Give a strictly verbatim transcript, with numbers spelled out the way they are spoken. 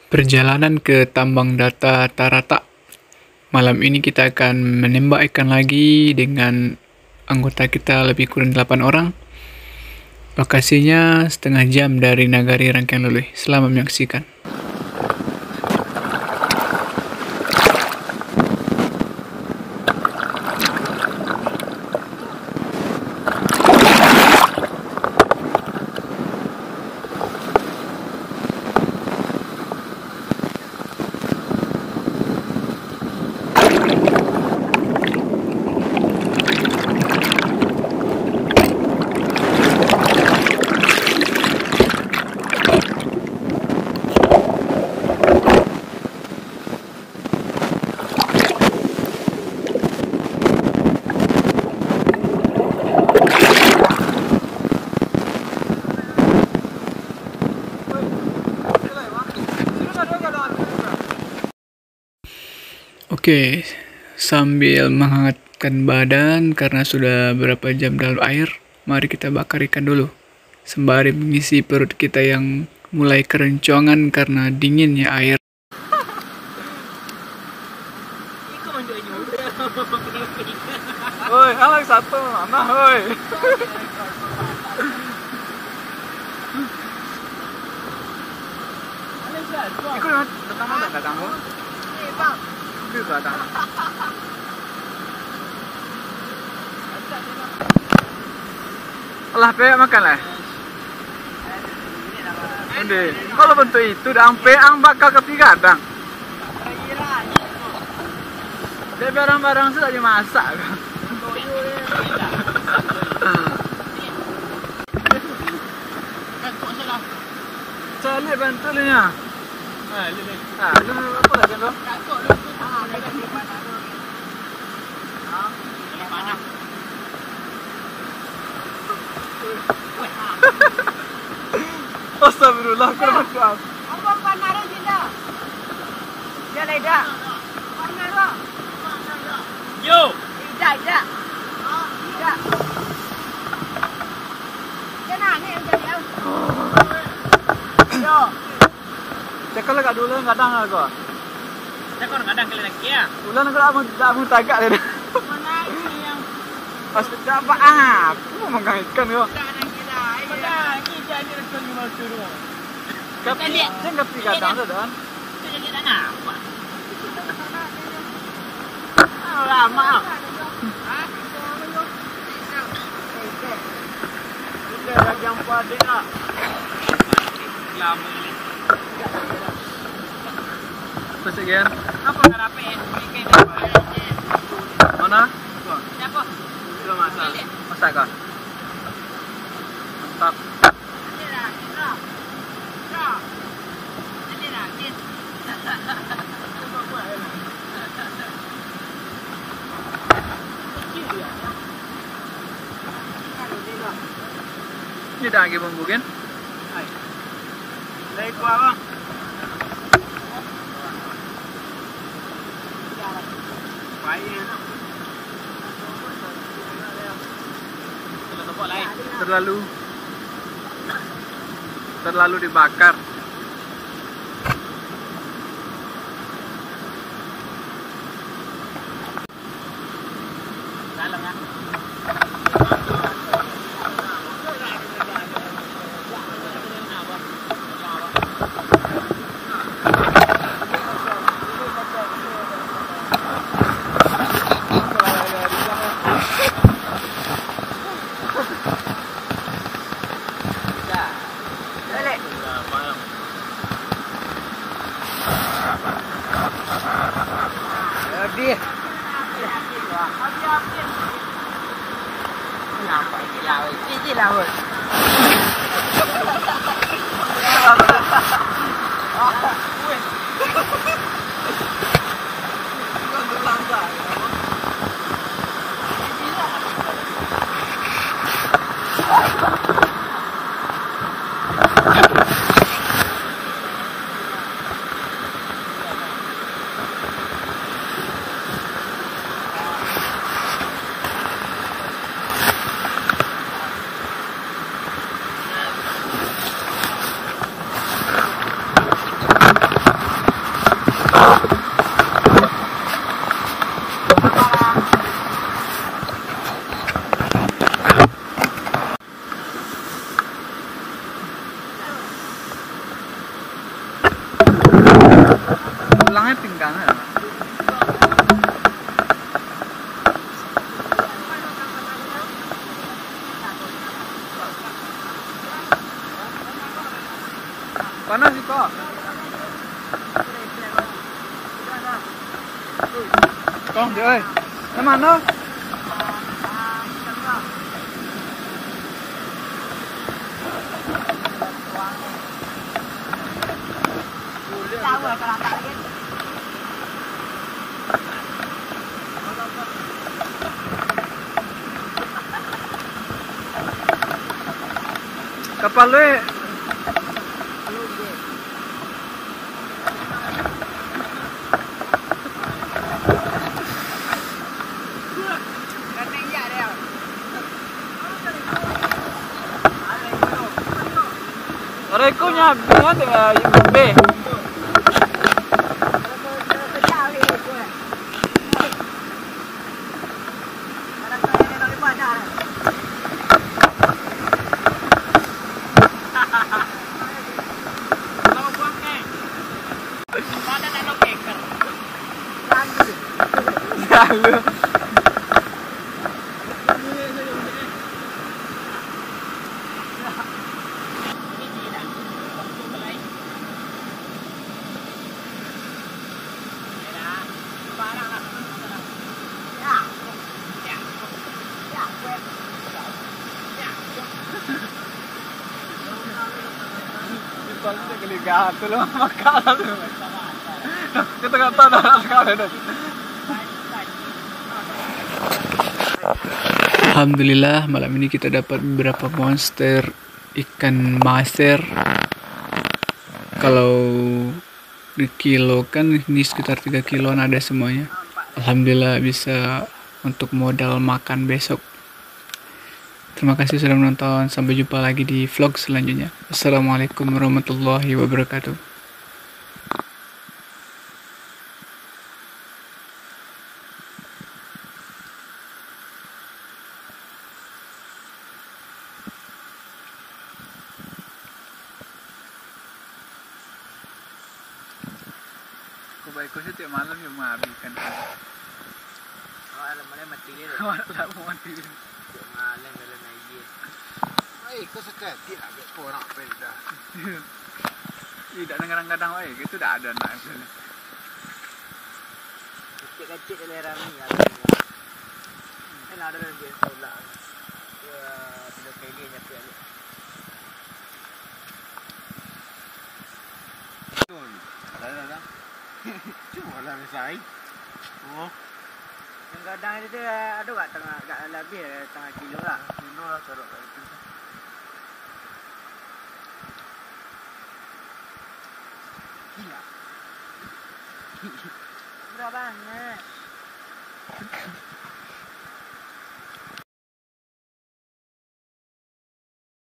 Perjalanan ke tambang data Taratak. Malam ini kita akan menembak ikan lagi dengan anggota kita lebih kurang delapan orang. Lokasinya setengah jam dari Nagari Rangkeng Lului. Selamat menyaksikan. Oke, sambil menghangatkan badan karena sudah berapa jam dalam air, mari kita bakar ikan dulu. Sembari mengisi perut kita yang mulai keroncongan karena dinginnya air. Oi, alah satu, mana, oi? Iko datang mana datang, Bang? Iko datang. Alah, pek makan lah. Onde, kalau bantuak itu, dah ang pek ang bakal ka pigadang. Dek barang-barang tu tak dimasak. Calik bantuak lu nya. Ah, lu apa lagi lu? Astagfirullah, kurang ajar. Apa panah tu, Cinta? Dia lah, Ida. Panah tu. Yo. Ida, Ida. Ida. Dia nak ni yang jadi, ah. Yo. Cakap lah kat dulu, kadang lah kau. Cakap kadang kali lagi ya. Ulan aku dah, dah mau tagak dia. Mana ini yang Pas dah apa? Ah, aku mau makan ikan kau. Mana ini jadi restoran lima ratus rumah. Tapi jangan kopi kadang tu, Dan. Itu jadi tak nampak. Ah, lama. Hah? Udah dah jam empat dia nak. Lama ni. Apa sih, Gen? Apa nak rapik? Mana? Siapa? Sudah masak. Masak kah? Mantap. Ni dah lagi bumbu, kan? Lai kuah, Bang. Terlalu, terlalu dibakar. Balik. Lebih. Nampak je lah, weh. Tinggi lah, weh. Panas sih, Kak. Kong, dia, oi. Ke mana? Kapal, eh. Rekonyo abih, ah, tingga B. Lalu. Alhamdulillah, malam ini kita dapat beberapa monster ikan maser. Kalau dikilokan, ini sekitar tiga kiloan ada semuanya. Alhamdulillah, bisa untuk modal makan besok. Terima kasih sudah menonton. Sampai jumpa lagi di vlog selanjutnya. Assalamualaikum warahmatullahi wabarakatuh. Ko baiko satiok malam yo mangabihkan. Awak lah mulai mati dia. Awak lah mau mati dia. Satiok malam kalau naik dia. Ai, ko sakatiak agak korang apa dah. Ih, dak dengar kadang, oi, gitu dak ada nak. Kecil-kecil dia rami ya. Kan ada dalam dia tolak. Ya, bila kali nyapik alik. Dah, dah, dah. Cubolah misai. Oh. Yang gadang itu tu, ado gak tangah, gak labih tangah kilo lah. Kilo lah, taruh kat situ. Gila. Murah banget.